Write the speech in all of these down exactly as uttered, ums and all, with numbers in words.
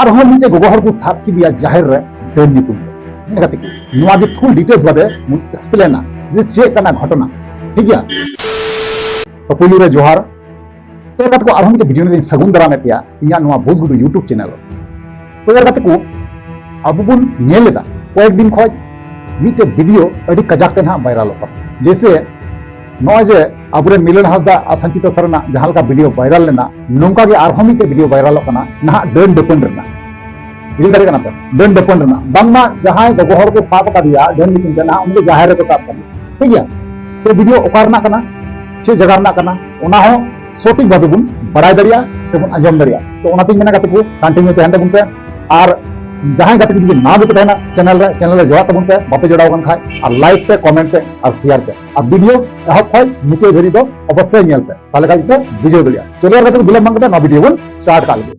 ᱟᱨᱦᱚᱸ ᱢᱤᱫᱴᱮᱡ ᱜᱚᱜᱚ ᱦᱚᱲ ᱠᱚ ᱥᱟᱵ ᱠᱮᱫᱮᱭᱟ ᱡᱟᱦᱮᱨ ᱨᱮ ᱰᱟᱹᱱ ᱧᱩᱛᱩᱢ ᱛᱮ᱾ ᱦᱮᱸ ᱜᱟᱛᱮ ᱠᱚ, ᱱᱚᱣᱟ ᱜᱮ full details ᱵᱟᱫᱮ ᱵᱚᱱ explain ᱟ ᱡᱮ ᱪᱮᱫ ᱠᱟᱱᱟ ᱜᱷᱚᱴᱚᱱᱟ᱾ ᱴᱷᱤᱠ ᱜᱮᱭᱟ? ᱛᱚ ᱯᱩᱭᱞᱩ ᱨᱮ ᱡᱚᱦᱟᱨ᱾ ᱛᱚ ᱜᱟᱛᱮ ᱠᱚ, ᱟᱨᱦᱚᱸ ᱢᱤᱫᱴᱮᱡ video ᱨᱮ ᱥᱟᱹᱜᱩᱱ ᱫᱟᱨᱟᱢᱮᱫ ᱯᱮᱭᱟ ᱤᱧᱟᱹᱜ ᱱᱚᱣᱟ ᱵᱩᱡᱽ ᱜᱩᱰᱩ YouTube channel ᱨᱮ᱾ ᱛᱚ ᱜᱟᱛᱮ ᱠᱚ, ᱟᱵᱚ ᱵᱚᱱ ᱧᱮᱞ ᱮᱫᱟ ᱠᱚᱭᱮᱠ ᱫᱤᱱ ᱠᱷᱚᱡ ᱢᱤᱫᱴᱮᱡ video ᱟᱹᱰᱤ ᱠᱟᱡᱟᱠ ᱛᱮ ᱱᱟᱦᱟᱜ viral ᱚᱜ ᱠᱟᱱᱟ᱾ ᱡᱮᱭᱥᱮ ᱱᱚᱜᱼᱚᱭ ᱡᱮ ᱟᱵᱚᱨᱮᱱ ᱢᱤᱞᱚᱱ ᱦᱟᱸᱥᱫᱟ ᱟᱨ ᱥᱟᱱᱪᱤᱛᱟ ᱥᱟᱨ ᱨᱮᱱᱟᱜ ᱡᱟᱦᱟᱸ ᱞᱮᱠᱟ video viral ᱞᱮᱱᱟ, ᱱᱚᱝᱠᱟ ᱜᱮ ᱟᱨᱦᱚᱸ ᱢᱤᱫᱴᱮᱡ video viral ᱚᱜ ᱠᱟᱱᱟ ᱱᱟᱦᱟᱜ ᱰᱟᱹᱱ ᱰᱟᱹᱯᱟᱹᱱ ᱨᱮᱱᱟᱜ᱾ ᱵᱩᱡᱷᱟᱹᱣ ᱫᱟᱲᱮᱭᱟᱜ ᱠᱟᱱᱟ ᱯᱮ? ᱰᱟᱹᱱ ᱰᱟᱹᱯᱟᱹᱱ ᱨᱮᱱᱟᱜ᱾ ᱵᱟᱝᱢᱟ ᱡᱟᱦᱟᱸᱭ ᱜᱚᱜᱚ ᱦᱚᱲ ᱠᱚ ᱥᱟᱵ ᱟᱠᱟᱫᱮᱭᱟ ᱰᱟᱹᱱ ᱧᱩᱛᱩᱢ ᱛᱮ, ᱱᱟᱦᱟᱜ ᱩᱱᱤ ᱫᱚ ᱡᱟᱦᱮᱨ ᱨᱮᱠᱚ ᱥᱟᱵ ᱟᱠᱟᱫᱮᱭᱟ᱾ ᱴᱷᱤᱠ ᱜᱮᱭᱟ? ᱛᱚ video ᱚᱠᱟ ᱨᱮᱱᱟᱜ ᱠᱟᱱᱟ, ᱪᱮᱫ ᱡᱟᱭᱜᱟ ᱨᱮᱱᱟᱜ ᱠᱟᱱᱟ, ᱚᱱᱟ ᱦᱚᱸ ᱥᱚᱴᱷᱤᱠ ᱵᱷᱟᱵᱮ ᱵᱚᱱ ᱵᱟᱲᱟᱭ ᱫᱟᱲᱮᱭᱟᱜᱼᱟ ᱥᱮᱵᱚᱱ ᱟᱸᱡᱚᱢ ᱫᱟᱲᱮᱭᱟᱜᱼᱟ᱾ ᱛᱚ ᱚᱱᱟᱛᱤᱧ ᱢᱮᱱᱟ ᱜᱟᱛᱮ ᱠᱚ, continue ᱛᱟᱦᱮᱱ ᱛᱟᱵᱚᱱ ᱯᱮ᱾ ᱟᱨ ᱡᱟᱦᱟᱸᱭ ᱜᱟᱛᱮ ᱠᱚ ᱡᱩᱫᱤ ᱱᱟᱣᱟ ᱜᱮᱯᱮ ᱛᱟᱦᱮᱱᱟ channel ᱨᱮ, channel ᱨᱮ ᱡᱚᱲᱟᱜ ᱛᱟᱵᱚᱱ ᱯᱮ, ᱵᱟᱯᱮ ᱡᱚᱲᱟᱣ ᱟᱠᱟᱱ ᱠᱷᱟᱡ, ᱟᱨ like ᱯᱮ, comment ᱯᱮ, ᱟᱨ share ᱯᱮ, ᱟᱨ video ᱮᱦᱚᱵ ᱠᱷᱚᱡ ᱢᱩᱪᱟᱹᱫ ᱫᱷᱟᱹᱵᱤᱡ ᱫᱚ ᱚᱵᱚᱥᱥᱳᱭ ᱧᱮᱞ ᱯᱮ, ᱛᱟᱦᱞᱮ ᱠᱷᱟᱡ ᱯᱮ ᱵᱩᱡᱷᱟᱹᱣ ᱫᱟᱲᱮᱭᱟᱜᱼᱟ᱾ ᱪᱚᱞᱚ ᱟᱨ ᱜᱟᱛᱮ ᱠᱚ, ᱵᱤᱞᱚᱢ ᱵᱟᱝ ᱠᱟᱛᱮ ᱱᱚᱣᱟ video ᱵᱚᱱ start ᱠᱟᱜ ᱞᱮᱜᱮ᱾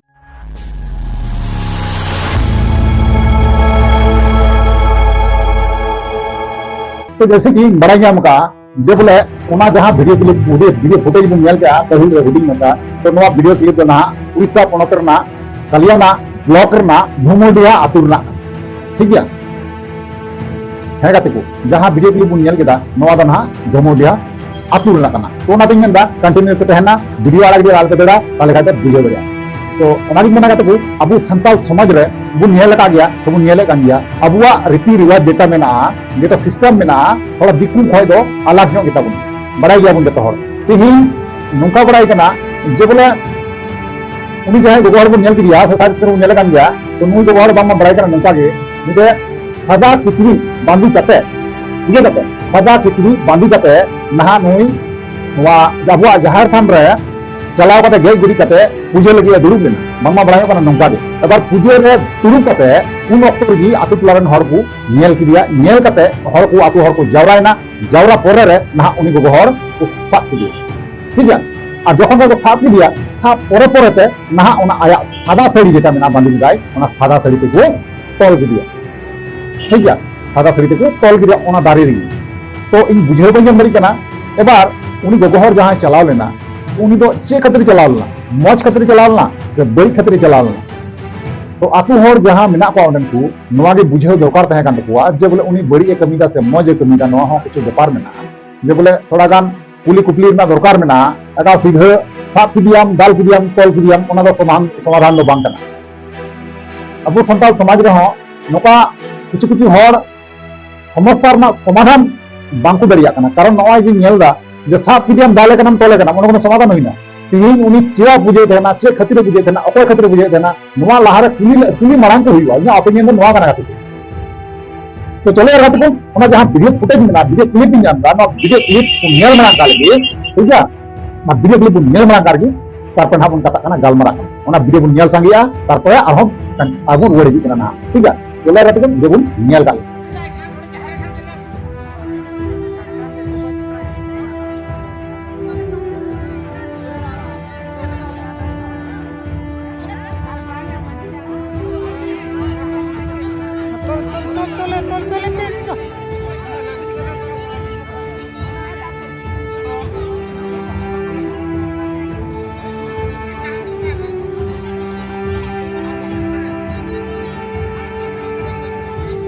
ᱛᱚ ᱡᱮᱭᱥᱮ ᱠᱤ ᱤᱧ ᱵᱟᱲᱟᱭ ᱧᱟᱢ ᱠᱟᱜᱼᱟ ᱡᱮ ᱵᱚᱞᱮ ᱚᱱᱟ ᱡᱟᱦᱟᱸ video clip, video footage ᱵᱚᱱ ᱧᱮᱞ ᱠᱮᱜᱼᱟ ᱯᱟᱹᱦᱤᱞ ᱨᱮ ᱦᱩᱰᱤᱧ ᱢᱟᱪᱷᱟ, ᱛᱚ ᱱᱚᱣᱟ video clip ᱫᱚ ᱱᱟᱦᱟᱜ ᱩᱲᱤᱥᱥᱟ ᱯᱚᱱᱚᱛ ᱨᱮᱱᱟᱜ ᱠᱟᱞᱤᱭᱟᱱᱟ block ᱨᱮᱱᱟᱜ ᱰᱷᱩᱢᱩᱨᱰᱤᱦᱟ ᱟᱹᱛᱩ ᱨᱮᱱᱟᱜ ᱠᱟᱱᱟ᱾ ᱴᱷᱤᱠ ᱜᱮᱭᱟ? ᱦᱮᱸ ᱜᱟᱛᱮ ᱠᱚ, ᱡᱟᱦᱟᱸ video clip ᱵᱚᱱ ᱧᱮᱞ ᱠᱮᱫᱟ, ᱱᱚᱣᱟ ᱫᱚ ᱱᱟᱦᱟᱜ ᱰᱷᱩᱢᱩᱨᱰᱤᱦᱟ ᱟᱹᱛᱩ ᱨᱮᱱᱟᱜ ᱠᱟᱱᱟ᱾ ᱛᱚ ᱚᱱᱟᱛᱤᱧ ᱢᱮᱱᱫᱟ continue ᱯᱮ ᱛᱟᱦᱮᱱᱟ, video ᱟᱲᱟᱜ ᱜᱤᱰᱤ ᱟᱞᱚᱯᱮ ᱫᱟᱹᱲᱟ, ᱛᱟᱦᱞᱮ ᱠᱷᱟᱡ ᱯᱮ ᱵᱩᱡᱷᱟᱹᱣ ᱫᱟᱲᱮᱭᱟᱜᱼᱟ᱾ ᱛᱚ ᱚᱱᱟᱜᱤᱧ ᱢᱮᱱᱟ ᱜᱟᱛᱮ ᱠᱚ, ᱟᱵᱚ ᱥᱟᱱᱛᱟᱲ ᱥᱚᱢᱟᱡᱽ ᱨᱮ ᱵᱚᱱ ᱧᱮᱞ ᱟᱠᱟᱫ ᱜᱮᱭᱟ ᱥᱮᱵᱚᱱ ᱧᱮᱞᱮᱫ ᱠᱟᱱ ᱜᱮᱭᱟ, ᱟᱵᱚᱣᱟᱜ ᱨᱤᱛᱤ ᱨᱮᱣᱟᱡᱽ ᱡᱮᱴᱟ ᱢᱮᱱᱟᱜᱼᱟ, ᱡᱮᱴᱟ system ᱢᱮᱱᱟᱜᱼᱟ, ᱛᱷᱚᱲᱟ ᱫᱤᱠᱩ ᱠᱷᱚᱡ ᱫᱚ ᱟᱞᱟᱜᱽ ᱧᱚᱜ ᱜᱮᱛᱟ ᱵᱚᱱᱟ, ᱵᱟᱲᱟᱭ ᱜᱮᱭᱟᱵᱚᱱ ᱡᱚᱛᱚ ᱦᱚᱲ᱾ ᱛᱮᱦᱮᱧ ᱱᱚᱝᱠᱟ ᱵᱟᱲᱟᱭ ᱠᱟᱱᱟ ᱡᱮ ᱵᱚᱞᱮ ᱩᱱᱤ ᱡᱟᱦᱟᱸᱭ ᱜᱚᱜᱚ ᱦᱚᱲ ᱵᱚᱱ ᱧᱮᱞ ᱠᱮᱫᱮᱭᱟ ᱥᱮ side screen ᱵᱚᱱ ᱧᱮᱞᱮ ᱠᱟᱱ ᱜᱮᱭᱟ, ᱛᱚ ᱱᱩᱭ ᱜᱚᱜᱚ ᱦᱚᱲ ᱵᱟᱝᱢᱟ ᱵᱟᱲᱟᱭ ᱠᱟᱱᱟ ᱱᱚᱝᱠᱟ ᱜᱮ, ᱢᱤᱫᱴᱮᱡ ᱥᱟᱫᱟ ᱠᱤᱪᱨᱤᱡ ᱵᱟᱸᱫᱮ ᱠᱟᱛᱮ, ᱤᱭᱟᱹ ᱠᱟᱛᱮ, ᱥᱟᱫᱟ ᱠᱤᱪᱨᱤᱡ ᱵᱟᱸᱫᱮ ᱠᱟᱛᱮ ᱱᱟᱦᱟᱜ ᱱᱩᱭ ᱱᱚᱣᱟ ᱟᱵᱚᱣᱟᱜ ᱡᱟᱦᱮᱨ ᱛᱷᱟᱱ ᱨᱮ ᱪᱟᱞᱟᱣ ᱠᱟᱛᱮ ᱜᱮᱡ ᱜᱩᱨᱤᱡ ᱠᱟᱛᱮ ᱯᱩᱡᱟᱹ ᱞᱟᱹᱜᱤᱫ ᱮ ᱫᱩᱲᱩᱵ ᱞᱮᱱᱟ᱾ ᱵᱟᱝᱢᱟ ᱵᱟᱲᱟᱭᱚᱜ ᱠᱟᱱᱟ ᱱᱚᱝᱠᱟ ᱜᱮ᱾ ᱮᱵᱟᱨ ᱯᱩᱡᱟᱹ ᱨᱮ ᱫᱩᱲᱩᱵ ᱠᱟᱛᱮ ᱩᱱ ᱚᱠᱛᱚ ᱨᱮᱜᱮ ᱟᱛᱳ ᱴᱚᱞᱟ ᱨᱮᱱ ᱦᱚᱲ ᱠᱚ ᱧᱮᱞ ᱠᱮᱫᱮᱭᱟ, ᱧᱮᱞ ᱠᱟᱛᱮ ᱦᱚᱲ ᱠᱚ, ᱟᱛᱳ ᱦᱚᱲ ᱠᱚ ᱡᱟᱣᱨᱟᱭᱮᱱᱟ, ᱡᱟᱣᱨᱟ ᱯᱚᱨᱮ ᱨᱮ ᱱᱟᱦᱟᱜ ᱩᱱᱤ ᱜᱚᱜᱚ ᱦᱚᱲ ᱠᱚ ᱥᱟᱵ ᱠᱮᱫᱮᱭᱟ᱾ ᱴᱷᱤᱠ ᱜᱮᱭᱟ? ᱟᱨ ᱡᱚᱠᱷᱚᱱ ᱠᱚ ᱥᱟᱵ ᱠᱮᱫᱮᱭᱟ, ᱥᱟᱵ ᱯᱚᱨᱮ ᱯᱚᱨᱮ ᱛᱮ ᱱᱟᱦᱟᱜ ᱚᱱᱟ ᱟᱭᱟᱜ ᱥᱟᱫᱟ ᱥᱟᱹᱲᱤ ᱡᱮᱴᱟ ᱢᱮᱱᱟᱜᱼᱟ, ᱵᱟᱸᱫᱮ ᱞᱮᱫᱟᱭ, ᱚᱱᱟ ᱥᱟᱫᱟ ᱥᱟᱹᱲᱤ ᱛᱮᱠᱚ ᱛᱚᱞ ᱠᱮᱫᱮᱭᱟ᱾ ᱴᱷᱤᱠ ᱜᱮᱭᱟ? ᱥᱟᱫᱟ ᱥᱟᱹᱲᱤ ᱛᱮᱠᱚ ᱛᱚᱞ ᱠᱮᱫᱮᱭᱟ ᱚᱱᱟ ᱫᱟᱨᱮ ᱨᱮᱜᱮ᱾ ᱛᱚ ᱤᱧ ᱵᱩᱡᱷᱟᱹᱣ ᱵᱟᱹᱧ ᱧᱟᱢ ᱫᱟᱲᱮᱭᱟᱜ ᱠᱟᱱᱟ᱾ ᱮᱵᱟᱨ ᱩᱱᱤ ᱜᱚᱜᱚ ᱦᱚᱲ ᱡᱟᱦᱟᱸᱭ ᱪᱟᱞᱟᱣ ᱞᱮᱱᱟ, ᱩᱱᱤ ᱫᱚ ᱪᱮᱫ ᱠᱷᱟᱹᱛᱤᱨ ᱪᱟᱞᱟᱣ ᱞᱮᱱᱟ? ᱢᱚᱡᱽ ᱠᱷᱟᱹᱛᱤᱨ ᱪᱟᱞᱟᱣ ᱞᱮᱱᱟ ᱥᱮ ᱵᱟᱹᱲᱤᱡ ᱠᱷᱟᱹᱛᱤᱨ ᱪᱟᱞᱟᱣ ᱞᱮᱱᱟ? ᱛᱚ ᱟᱹᱛᱩ ᱦᱚᱲ ᱡᱟᱦᱟᱸ ᱢᱮᱱᱟᱜ ᱠᱚᱣᱟ ᱚᱸᱰᱮᱱ ᱠᱚ, ᱱᱚᱣᱟ ᱜᱮ ᱵᱩᱡᱷᱟᱹᱣ ᱫᱚᱨᱠᱟᱨ ᱛᱟᱦᱮᱸ ᱠᱟᱱ ᱛᱟᱠᱚᱣᱟ ᱡᱮ ᱵᱚᱞᱮ ᱩᱱᱤ ᱵᱟᱹᱲᱤᱡ ᱮ ᱠᱟᱹᱢᱤᱭᱮᱫᱟ ᱥᱮ ᱢᱚᱡᱽ ᱮ ᱠᱟᱹᱢᱤᱭᱮᱫᱟ, ᱱᱚᱣᱟ ᱦᱚᱸ ᱠᱤᱪᱷᱩ ᱵᱮᱯᱟᱨ ᱢᱮᱱᱟᱜᱼᱟ᱾ ᱡᱮ ᱵᱚᱞᱮ ᱛᱷᱚᱲᱟ ᱜᱟᱱ ᱠᱩᱞᱤ ᱠᱩᱯᱞᱤ ᱨᱮᱱᱟᱜ ᱫᱚᱨᱠᱟᱨ ᱢᱮᱱᱟᱜᱼᱟ᱾ ᱮᱴᱟᱜ ᱥᱤᱫᱷᱟᱹ ᱥᱟᱵ ᱠᱮᱫᱮᱭᱟᱢ, ᱫᱟᱞ ᱠᱮᱫᱮᱭᱟᱢ, ᱛᱚᱞ ᱠᱮᱫᱮᱭᱟᱢ, ᱚᱱᱟ ᱫᱚ ᱥᱚᱢᱟᱫᱷᱟᱱ, ᱥᱚᱢᱟᱫᱷᱟᱱ ᱫᱚ ᱵᱟᱝ ᱠᱟᱱᱟ᱾ ᱟᱵᱚ ᱥᱟᱱᱛᱟᱲ ᱥᱚᱢᱟᱡᱽ ᱨᱮᱦᱚᱸ ᱱᱚᱝᱠᱟ ᱠᱤᱪᱷᱩ ᱠᱤᱪᱷᱩ ᱦᱚᱲ ᱥᱚᱢᱚᱥᱥᱟ ᱨᱮᱱᱟᱜ ᱥᱚᱢᱟᱫᱷᱟᱱ ᱵᱟᱝᱠᱚ ᱫᱟᱲᱮᱭᱟᱜ ᱠᱟᱱᱟ᱾ ᱠᱟᱨᱚᱱ ᱱᱚᱜᱼᱚᱭ ᱡᱮ ᱧᱮᱞ ᱮᱫᱟ ᱡᱮ ᱥᱟᱵ ᱠᱮᱫᱮᱭᱟᱢ, ᱫᱟᱞᱮ ᱠᱟᱱᱟᱢ, ᱛᱚᱞᱮ ᱠᱟᱱᱟᱢ, ᱚᱱᱟ ᱠᱳᱱᱳ ᱥᱚᱢᱟᱫᱷᱟᱱ ᱦᱩᱭᱱᱟ? ᱛᱮᱦᱮᱧ ᱩᱱᱤ ᱪᱮᱫᱟᱜ ᱵᱩᱡᱷᱟᱹᱣ ᱛᱟᱦᱮᱱᱟ, ᱪᱮᱫ ᱠᱷᱟᱹᱛᱤᱨᱮ ᱵᱩᱡᱷᱟᱹᱣ ᱛᱟᱦᱮᱱᱟ, ᱚᱠᱚᱭ ᱠᱷᱟᱹᱛᱤᱨᱮ ᱵᱩᱡᱷᱟᱹᱣ ᱛᱟᱦᱮᱱᱟ, ᱱᱚᱣᱟ ᱞᱟᱦᱟᱨᱮ ᱠᱩᱞᱤ, ᱠᱩᱞᱤ ᱢᱟᱲᱟᱝ ᱠᱚ ᱦᱩᱭᱩᱜᱼᱟ᱾ ᱤᱧᱟᱹᱜ opinion ᱫᱚ ᱱᱚᱣᱟ ᱠᱟᱱᱟ ᱜᱟᱛᱮ ᱠᱚ᱾ ᱛᱚ ᱪᱚᱞᱚ ᱮᱨ ᱜᱟᱛᱮ ᱠᱚ, ᱚᱱᱟ ᱡᱟᱦᱟᱸ video footage ᱢᱮᱱᱟᱜᱼᱟ, video clip ᱤᱧ ᱧᱟᱢ ᱮᱫᱟ, ᱱᱚᱣᱟ video clip ᱵᱚᱱ ᱧᱮᱞ ᱢᱟᱲᱟᱝ ᱠᱟᱜ ᱞᱮᱜᱮ, ᱴᱷᱤᱠ ᱜᱮᱭᱟ? ᱚᱱᱟ video clip ᱵᱚᱱ ᱧᱮᱞ ᱢᱟᱲᱟᱝ ᱠᱟᱜ ᱞᱮᱜᱮ, ᱛᱟᱨᱯᱚᱨᱮ ᱱᱟᱦᱟᱜ ᱵᱚᱱ ᱠᱟᱛᱷᱟᱜ ᱠᱟᱱᱟ, ᱜᱟᱞᱢᱟᱨᱟᱜ ᱠᱟᱱᱟ᱾ ᱚᱱᱟ video ᱵᱚᱱ ᱧᱮᱞ ᱥᱟᱸᱜᱮᱭᱟ, ᱛᱟᱨᱯᱚᱨᱮ ᱟᱨᱦᱚᱸ ᱟᱵᱚ ᱨᱩᱣᱟᱹᱲ ᱦᱤᱡᱩᱜ ᱠᱟᱱᱟ ᱱᱟᱦᱟᱜ, ᱴᱷᱤᱠ ᱜᱮᱭᱟ? ᱪᱚᱞᱚ ᱮᱨ ᱜᱟᱛᱮ ᱠᱚ, video ᱵᱚᱱ ᱧᱮᱞ ᱠᱟᱜ ᱞᱮᱜᱮ᱾ ᱛᱚᱞ, ᱛᱚᱞ, ᱛᱚᱞ, ᱛᱚᱞ, ᱛᱚᱞ, ᱛᱚᱞ, ᱛᱚᱞ, ᱛᱚᱞ, ᱛᱚᱞ, ᱛᱚᱞ, ᱛᱚᱞ, ᱛᱚᱞ, ᱛᱚᱞ, ᱛᱚᱞ᱾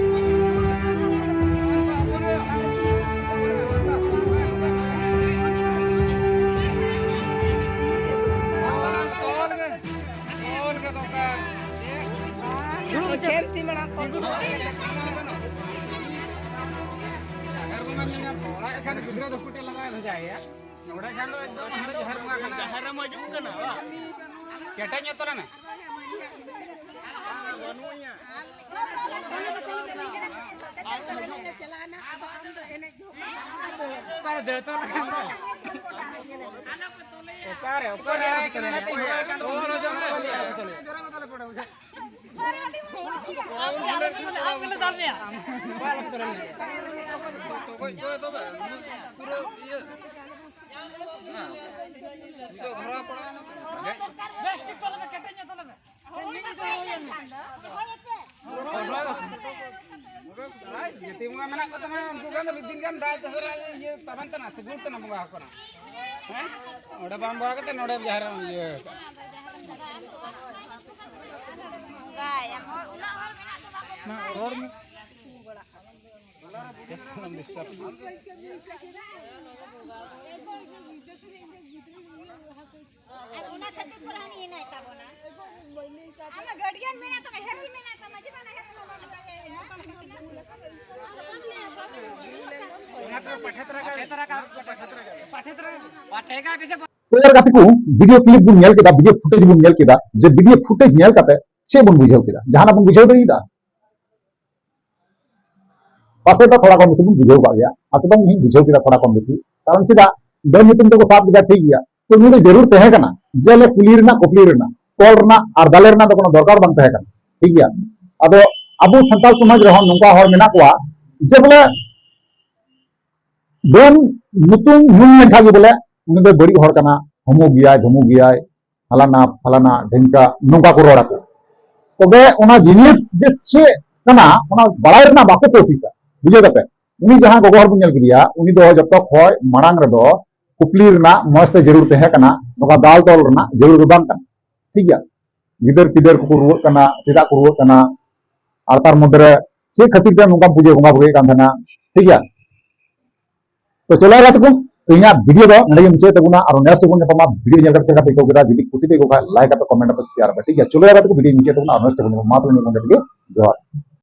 ᱪᱮᱫ ᱮᱢ ᱛᱤ ᱢᱟᱲᱟᱝ ᱛᱚᱞ? ᱚᱲᱟᱜ ᱠᱷᱟᱱ ᱜᱤᱫᱽᱨᱟᱹ ᱫᱚ ᱠᱩᱴᱤ ᱞᱟᱜᱟᱭ ᱵᱷᱮᱡᱟᱭᱮᱭᱟ᱾ ᱱᱚᱰᱮ ᱠᱷᱟᱱ ᱫᱚ ᱮᱠᱫᱚᱢ ᱦᱟᱸᱰᱮ ᱡᱟᱦᱮᱨ ᱵᱚᱸᱜᱟ ᱠᱟᱱᱟ᱾ ᱡᱟᱦᱮᱨ ᱨᱮᱢ ᱦᱤᱡᱩᱜ ᱠᱟᱱᱟ, ᱵᱟᱝ? ᱠᱮᱴᱮᱡ ᱧᱚᱜ ᱛᱚᱞᱮ ᱢᱮ᱾ ᱵᱟᱹᱱᱩᱜᱼᱟ᱾ ᱚᱠᱟᱨᱮ ᱫᱮᱣᱛᱟ ᱞᱮᱠᱷᱟᱱ ᱫᱚ? ᱚᱠᱟᱨᱮ, ᱚᱠᱟᱨᱮ? ᱯᱩᱨᱟᱹ ᱤᱭᱟᱹ᱾ ᱱᱤᱛᱚᱜ ᱫᱷᱚᱨᱟ ᱯᱟᱲᱟᱣ ᱮᱱᱟ᱾ ᱵᱮᱥ ᱴᱷᱤᱠ ᱛᱟᱞᱮ ᱢᱮ, ᱠᱮᱴᱮᱡ ᱧᱚᱜ ᱛᱟᱞᱮ ᱢᱮ᱾ ᱡᱟᱹᱛᱤ ᱵᱚᱸᱜᱟ ᱢᱮᱱᱟᱜ ᱠᱚ ᱛᱟᱢᱟ, ᱩᱱᱠᱩ ᱜᱮ ᱢᱤᱫ ᱫᱤᱱ ᱜᱟᱱ ᱫᱟᱜ ᱡᱚᱦᱚᱨ ᱤᱭᱟᱹ ᱛᱟᱵᱮᱱ ᱛᱟᱱᱟ, ᱥᱟᱹᱜᱩᱱ ᱛᱟᱱᱟ ᱵᱚᱸᱜᱟ ᱦᱚᱯᱚᱱᱟᱜ᱾ ᱚᱸᱰᱮ ᱵᱟᱝ ᱵᱟᱦᱟ ᱠᱟᱛᱮ ᱱᱚᱰᱮ ᱡᱟᱦᱮᱨ ᱨᱮ ᱤᱭᱟᱹ ᱠᱟᱜᱼᱟ᱾ ᱨᱚᱲ ᱢᱮ᱾ ᱟᱨ ᱚᱱᱟ ᱠᱷᱟᱹᱛᱤᱨ ᱠᱚ ᱨᱟᱱᱤ ᱮᱱᱟᱭ ᱛᱟᱵᱚᱱᱟ᱾ ᱟᱢᱟᱜ ᱜᱟᱹᱰᱤᱭᱟᱱ ᱢᱮᱱᱟᱜ ᱛᱟᱢᱟ, ᱦᱮᱨᱤ ᱢᱮᱱᱟᱜ ᱛᱟᱢᱟ, ᱪᱮᱫᱟᱜ ᱦᱮᱨᱤ ᱵᱟᱢ ᱞᱟᱹᱭᱟ? ᱯᱟᱴᱷᱮ ᱠᱟ ᱯᱤᱪᱷᱮ ᱛᱚ ᱭᱟᱨ ᱜᱟᱛᱮ ᱠᱚ, ᱵᱷᱤᱰᱤᱭᱳ ᱠᱞᱤᱯ ᱵᱚᱱ ᱧᱮᱞ ᱠᱮᱫᱟ, ᱵᱷᱤᱰᱤᱭᱳ ᱯᱷᱩᱴᱮᱡᱽ ᱵᱚᱱ ᱧᱮᱞ ᱠᱮᱫᱟ, ᱡᱮ ᱵᱷᱤᱰᱤᱭᱳ ᱯᱷᱩᱴᱮᱡᱽ ᱧᱮᱞ ᱠᱟᱛᱮ ᱪᱮᱫ ᱵᱚᱱ ᱵᱩᱡᱷᱟᱹᱣ ᱠᱮᱫᱟ? ᱡᱟᱦᱟᱱᱟᱜ ᱵᱚᱱ ᱵᱩᱡᱷᱟᱹᱣ ᱫᱟᱲᱮᱭᱟᱫᱟ? ᱯᱟᱥᱮᱡ ᱫᱚ ᱛᱷᱚᱲᱟ ᱠᱚᱢ ᱵᱮᱥᱤ ᱵᱚᱱ ᱵᱩᱡᱷᱟᱹᱣ ᱠᱟᱜ ᱜᱮᱭᱟ, ᱟᱥᱚᱞᱮ ᱤᱧ ᱦᱚᱸᱧ ᱵᱩᱡᱷᱟᱹᱣ ᱠᱮᱫᱟ ᱛᱷᱚᱲᱟ ᱠᱚᱢ ᱵᱮᱥᱤ᱾ ᱠᱟᱨᱚᱱ ᱪᱮᱫᱟᱜ, ᱰᱟᱹᱱ ᱧᱩᱛᱩᱢ ᱛᱮᱠᱚ ᱥᱟᱵ ᱠᱮᱫᱟ, ᱴᱷᱤᱠ ᱜᱮᱭᱟ, ᱛᱚ ᱩᱱᱤ ᱫᱚ ᱡᱟᱹᱨᱩᱲ ᱛᱟᱦᱮᱸ ᱠᱟᱱᱟ ᱡᱮ ᱟᱞᱮ ᱠᱩᱞᱤ ᱨᱮᱱᱟᱜ, ᱠᱩᱯᱞᱤ ᱨᱮᱱᱟᱜ, ᱛᱚᱞ ᱨᱮᱱᱟᱜ ᱟᱨ ᱫᱟᱞᱮ ᱨᱮᱱᱟᱜ ᱫᱚ ᱠᱳᱱᱳ ᱫᱚᱨᱠᱟᱨ ᱵᱟᱝ ᱛᱟᱦᱮᱸ ᱠᱟᱱᱟ, ᱴᱷᱤᱠ ᱜᱮᱭᱟ᱾ ᱟᱫᱚ ᱟᱵᱚ ᱥᱟᱱᱛᱟᱲ ᱥᱚᱢᱟᱡᱽ ᱨᱮᱦᱚᱸ ᱱᱚᱝᱠᱟ ᱦᱚᱲ ᱢᱮᱱᱟᱜ ᱠᱚᱣᱟ ᱡᱮ ᱵᱚᱞᱮ ᱰᱟᱹᱱ ᱧᱩᱛᱩᱢ ᱧᱩᱢ ᱞᱮᱱᱠᱷᱟᱱ ᱜᱮ ᱵᱚᱞᱮ ᱩᱱᱤ ᱫᱚ ᱵᱟᱹᱲᱤᱡ ᱦᱚᱲ ᱠᱟᱱᱟ, ᱦᱚᱢᱩ ᱜᱮᱭᱟᱭ, ᱫᱷᱚᱢᱩ ᱜᱮᱭᱟᱭ, ᱯᱷᱟᱞᱟᱱᱟ ᱯᱷᱟᱞᱟᱱᱟ ᱰᱷᱮᱝᱠᱟ, ᱱᱚᱝᱠᱟ ᱠᱚ ᱨᱚᱲ ᱟᱠᱚ᱾ ᱛᱚᱵᱮ ᱚᱱᱟ ᱡᱤᱱᱤᱥ ᱡᱮ ᱪᱮᱫ ᱠᱟᱱᱟ, ᱚᱱᱟ ᱵᱟᱲᱟᱭ ᱨᱮᱱᱟᱜ ᱵᱟᱠᱚ ᱠᱳᱥᱤᱥᱟ᱾ ᱵᱩᱡᱷᱟᱹᱣ ᱫᱟᱯᱮ? ᱩᱱᱤ ᱡᱟᱦᱟᱸ ᱜᱚᱜᱚ ᱦᱚᱲ ᱵᱚᱱ ᱧᱮᱞ ᱠᱮᱫᱮᱭᱟ, ᱩᱱᱤ ᱫᱚ ᱡᱚᱛᱚ ᱠᱷᱚᱡ ᱢᱟᱲᱟᱝ ᱨᱮᱫᱚ ᱠᱩᱯᱞᱤ ᱨᱮᱱᱟᱜ ᱢᱚᱸᱡᱽ ᱛᱮ ᱡᱟᱹᱨᱩᱲ ᱛᱟᱦᱮᱸ ᱠᱟᱱᱟ, ᱱᱚᱝᱠᱟ ᱫᱟᱞ ᱛᱚᱞ ᱨᱮᱱᱟᱜ ᱡᱟᱹᱨᱩᱲ ᱫᱚ ᱵᱟᱝ ᱠᱟᱱᱟ, ᱴᱷᱤᱠ ᱜᱮᱭᱟ? ᱜᱤᱫᱟᱹᱨ ᱯᱤᱫᱟᱹᱨ ᱠᱚᱠᱚ ᱨᱩᱣᱟᱹᱜ ᱠᱟᱱᱟ, ᱪᱮᱫᱟᱜ ᱠᱚ ᱨᱩᱣᱟᱹᱜ ᱠᱟᱱᱟ, ᱟᱨ ᱛᱟᱨ ᱢᱚᱫᱽᱫᱷᱮ ᱨᱮ ᱪᱮᱫ ᱠᱷᱟᱹᱛᱤᱨ ᱛᱮ ᱱᱚᱝᱠᱟᱢ ᱯᱩᱡᱟᱹ ᱵᱚᱸᱜᱟ ᱵᱩᱨᱩᱭᱮᱫ ᱠᱟᱱ ᱛᱟᱦᱮᱱᱟ, ᱴᱷᱤᱠ ᱜᱮᱭᱟ? ᱛᱚ ᱪᱚᱞᱚ ᱜᱟᱛᱮ ᱠᱚ, ᱛᱮᱦᱮᱧᱟᱜ ᱵᱷᱤᱰᱤᱭᱳ ᱫᱚ ᱱᱚᱰᱮ ᱜᱮ ᱢᱩᱪᱟᱹᱫ ᱛᱟᱵᱚᱱᱟ, ᱟᱨ ᱱᱮᱠᱥᱴ ᱵᱚᱱ ᱧᱟᱯᱟᱢᱟ᱾ ᱵᱷᱤᱰᱤᱭᱳ ᱧᱮᱞ ᱠᱟᱛᱮ ᱪᱮᱫ ᱞᱮᱠᱟ ᱯᱮ ᱟᱹᱭᱠᱟᱹᱣ ᱠᱮᱫᱟ? ᱡᱩᱫᱤ ᱠᱩᱥᱤ ᱯᱮ ᱟᱹᱭᱠᱟᱹᱣ ᱠᱷᱟᱱ ᱞᱟᱭᱤᱠ ᱠᱟᱛᱮ, ᱠᱚᱢᱮᱱᱴ ᱠᱟᱛᱮ, ᱥᱮᱭᱟᱨ ᱯᱮ, ᱴᱷᱤᱠ ᱜᱮᱭᱟ? ᱪᱚᱞᱚ ᱜᱟᱛᱮ ᱠᱚ, ᱵᱷᱤᱰᱤᱭᱳ ᱢᱩᱪᱟᱹᱫ ᱛᱟᱵᱚᱱᱟ, ᱟᱨ ᱱᱮᱠᱥᱴ ᱵᱚᱱ ᱧᱟᱯᱟᱢᱟ᱾ ᱢᱟ ᱛᱚᱵᱮ ᱱᱤᱭᱟᱹ ᱠᱚ ᱡᱚᱦᱟᱨ᱾